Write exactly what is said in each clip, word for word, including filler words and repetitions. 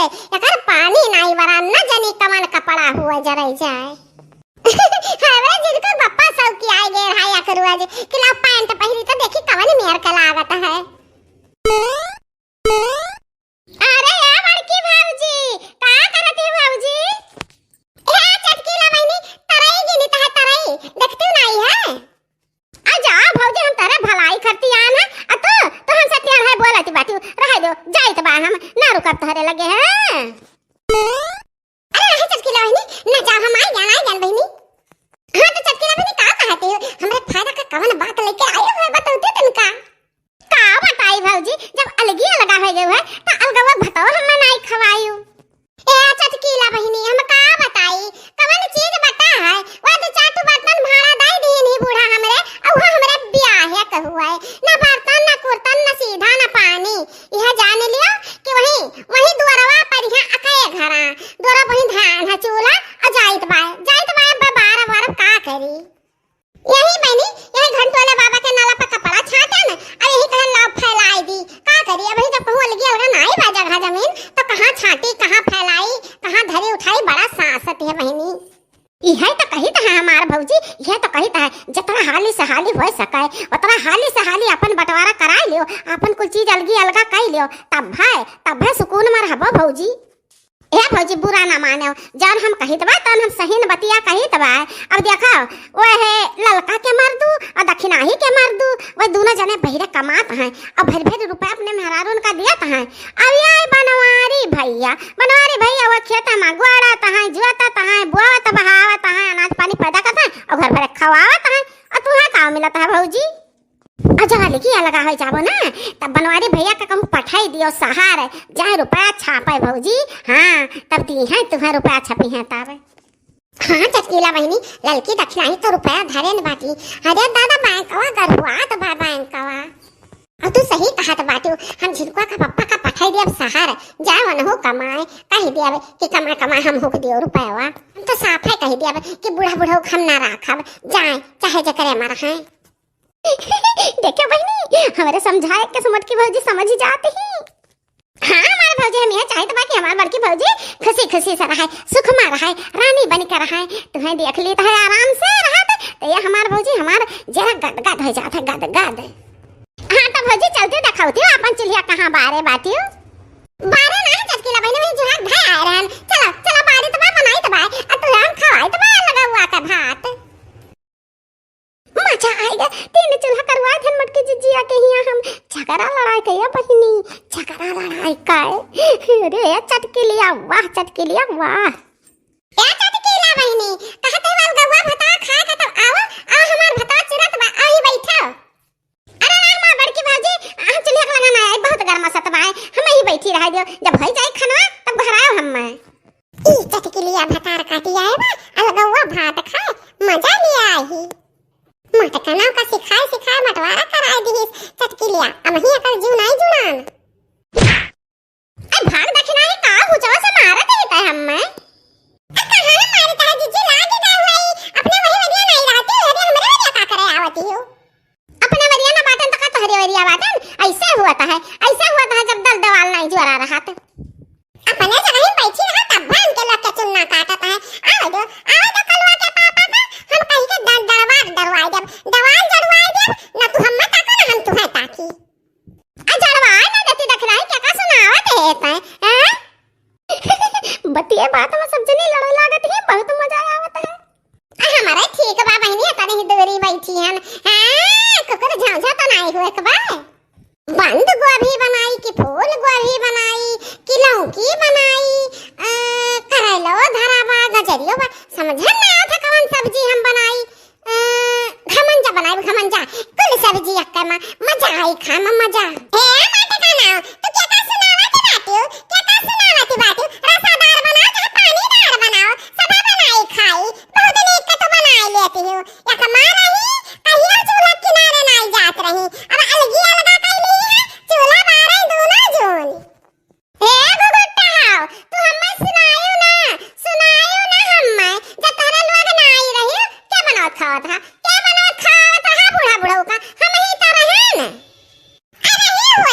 एकर पानी नाई बरा, न जानी कवन कपड़ा हुआ जरई जाए। हमरे जिनको बप्पा सौकी आए गए रहा एक रोज कि लाओ पैंट पहिरी तो देखी कवन मेर के लागत है। अरे या बड़की भौजी, का करत है भौजी? ए चटकीला बहिनी, तरई गिनी तह तरई, देखती नाई है। आ जा भौजी, हम तहरे भलाई करती आन है, आ तू, तू हमसे टेढ़ है बोलत बाटी, रहे दो, जाइत बा हम, ना रुकब तहरे लगे है। अरे नहीं चटकीला बहिनी, ना जा, हम आई जान, आई जान बहिनी। हाँ तो चटकीला बहिनी का कहती हो, हमरे फायदा का कवन बात लेके आई हो, बताओ दे तनका। का बताई भौजी, जब अलगी अलगा हो गए है, तो अलगवा भतवा हम नाई खवायू। ए चटकीला बहिनी, हम का बताई, कवन चीज बता है, वह दो चार ठो बर्तन भाड़ा दे दीन ही बूढ़ा हमरे, और वो हमरे ब्याह है कहू है, ना बर्तन, ना कुर्तन, ना सीधा, ना पानी। यह जान लियो कि वही, वही दुअरवा पर यहाँ अकय घरा, दुअरवा वही धान है, चूल्हा, और जाइत बाय, जाइत बाय, अब बार बार का करी। यही बहिनी, यही घंटोले बाबा के नाला पर कपड़ा छाटे न, अब यही कहन लाओ फैलाई दी। का करी, अब ही जब कहूँ अलगी अलगा नाई बा जगह जमीन, तो कहाँ छाटी, कहाँ फैलाई, कहाँ धरी उठाई, बड़ा सासत है बहिनी। यही तो कहित है हमार भौजी, यही तो कहित है, जितना हाली से हाली हो सके, उतना हाली से हाली अपन बंटवारा कराई लियो, अपन कुल चीज अलगी अलगा कई लियो, तब है, तब है सुकून में रहबो भौजी। ए भौजी, बुरा ना मानो, जौन हम कहित बा, तौन हम सहीन बतिया कहित बा। अब देखो, वह ललका के मर्दू और दखिनाही के मर्दू, वह दोनों जने बहिरे कमात हैं और भर भर रुपया अपने मेहरारून का दियत हैं। अब ये बनवारी भैया, बनवारी भैया वो खेत में गोड़त हैं, जोतत हैं, बोवत बहावत हैं, अनाज पानी पैदा करत हैं और घर भर खवावत हैं। और तुहा का मिलत है भौजी? आ जब अलगी अलगा हो जाबो ना, तब बनवारी भैया का कहूँ पठाई दियो शहर, जाए रुपया छापे भौजी। हाँ, तब दी है तुम्हें रुपया छपी है तब। हाँ चटकीला बहिनी, ललकी दखिनाही तो रुपया धरे न बाटी। अरे दादा बैंकवा गरुआत बा बैंकवा। और तू सही कहत बाटू, हम झिनकुआ का पप्पा का पठाई दियब शहर, जाए वनहु कमाए, कह दियब कि कमा कमा हम हुक दियो रुपया। हम तो साफे कह दियब कि बूढ़ा बूढ़ा हम ना राखब, जाए चाहे जकरे मर हैं। देखो बहिनी, हमरे समझाए के से मोटकी भौजी समझ ही जात ही। हाँ, हमार भौजी, हम यह चाहत बा कि हमार बड़की भौजी खुशी खुशी से रहे, सुख में रहे, रानी बन के रहे। तुम्हें देख ली तो है आराम से रहत, तो ये हमार भौजी हमार जरा गद गद हो जात है, गद गद। हाँ तो भौजी, चलती देखावती हो अपन चूल्हा कहाँ बारे बाटी हो। बारे ना है चटकीला बहिनी, वही जुहार धाय आए रहन। चलो चलो, बारी तो बा, बनाई तो बा, अब तू हम खवाई तो बा लगा हुआ का भात। मजा आएगा, तीन चूल्हा करवा देन मोटकी जिज्जिया के हियाँ हम। झगड़ा लड़ाई कइया बहिनी, झगड़ा लड़ाई का। अरे चटकीलिया वाह, चटकीलिया वाह। ए चटकीला बहिनी, कहत है वाल गौआ भता खाए का, तब आओ, आओ हमार भता चिरत बा, आओ ही बैठो। अरे रामा बड़की भौजी, हम चूल्हा के लगा ना आई, बहुत गर्मा सत बा, हम ही बैठी रह दियो, जब होई जाए खनवा तब घर आओ हम। ई चटकिलिया भतार काटी आए बा, अलगौआ भात खाए, मजा ले आही। मटकनवा का सिखाए सिखाए बंटवारा कराए दिहिस चटकिलिया, अबही एकर जीव नाई जुड़ान। ए भाग दखिना ही का हुचवा से मारत ही तय हम्मे। आ कहाँ ना मारत है जिज्जी, लागी गए हुए, अपने वही वरिया नाई रहती, अरे हमरे वरिया का करे आवती हो? अपने वरिया ना बाटन त का तोहरे वरिया बाटन? ऐसे हुआ त है, ऐसे हुआ त है जब दल दवाल नाई जुआरा रहत। अपने जगह ही बैठी रहा, तब भन के लोग के चुन्ना काटत है। आवे दो, आवे दो कलुआ के पापा का, हम कहीं के दन दरवार दरवाई देब, दवाल जरवाई देब, ना तू हम्मे ताको ना हम तुहे ताकी। आ जरवाए ना देती दखिना ही, क्या का सुनावत है तय, हैं? बतिये बात में सब जनी लड़े लागत ही, बहुत मजा आवत है। आ, हमारे ठीक बा बहिनी, तनी ही दूरी बैठी हन। हाँ, कुकुर झांझा तो नाई हुए के बा। बंद गोभी बनाई कि फूल गोभी बनाई कि लौकी बनाई, आ, करैलो धरा बा, गजरियो बा, समझ ना आवत है कौन सब्जी हम बनाई। आ, घमंजा बनाई, घमंजा, कुल सब्जी अक्का मा, मजा आई खा मा, मजा। हे माता का नाव, तू क्या का सुनावत बाटू? क्या का सुनावत बाटू? रसादार बनाओ चाहे पानीदार बनाओ, सदा बनाई खाई। बहुत नीक के तो बनाई लेती हूँ। या कमा रही, कहियो चूल्हा किनारे नाई जात रही। अब अलगी अलगा कई ली है, चूल्हा बारे दूनो जून। हे घुघुट्टा हाव, तू हम्मे सुनायु ना, सुनायु ना हम्मे, जब तोहरे लोग नाई रही, के बनावत खावत हा, के बनावत खावत हा, बूढ़ा बुढ़ऊ का, हम ही तो रहे न। अरे ही हो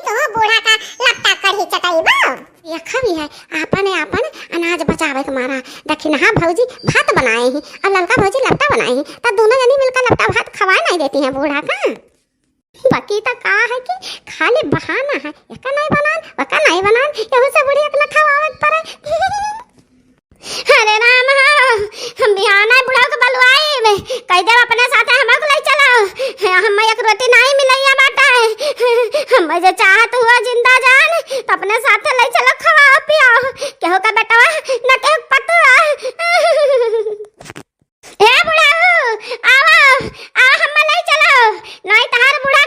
तो बूढ़ा का लपटा कढ़ी चटइबो। यखा भी है, आपन आपन अनाज बचावे के मारा। दखिनहा भौजी भात बनाए ही और ललका भौजी लपटा बनाए ही, त दोनों जनी मिलकर लपटा भात खवाए नहीं देती हैं बूढ़ा का। बाकी त का है कि खाली बहाना है, एका नहीं बनान, वका नहीं बनान, यहू से बुढ़िया के न खवावत पड़े। अरे राम हो, हम बिहाना बुढ़ऊ के बलुआई में कह देब अपने साथे हमको ले चलो। हम एक रोटी नहीं मिलैया बाटे। हम जे चाहत हुआ जिंदा जान, तो अपने साथे ले चलो, खवाओ पियाओ। केहू का बेटवा न केहू के पतुआ। ए बुढ़ऊ, आवा, आवा, हम्मा ले चलो। नहीं तहार बूढ़ा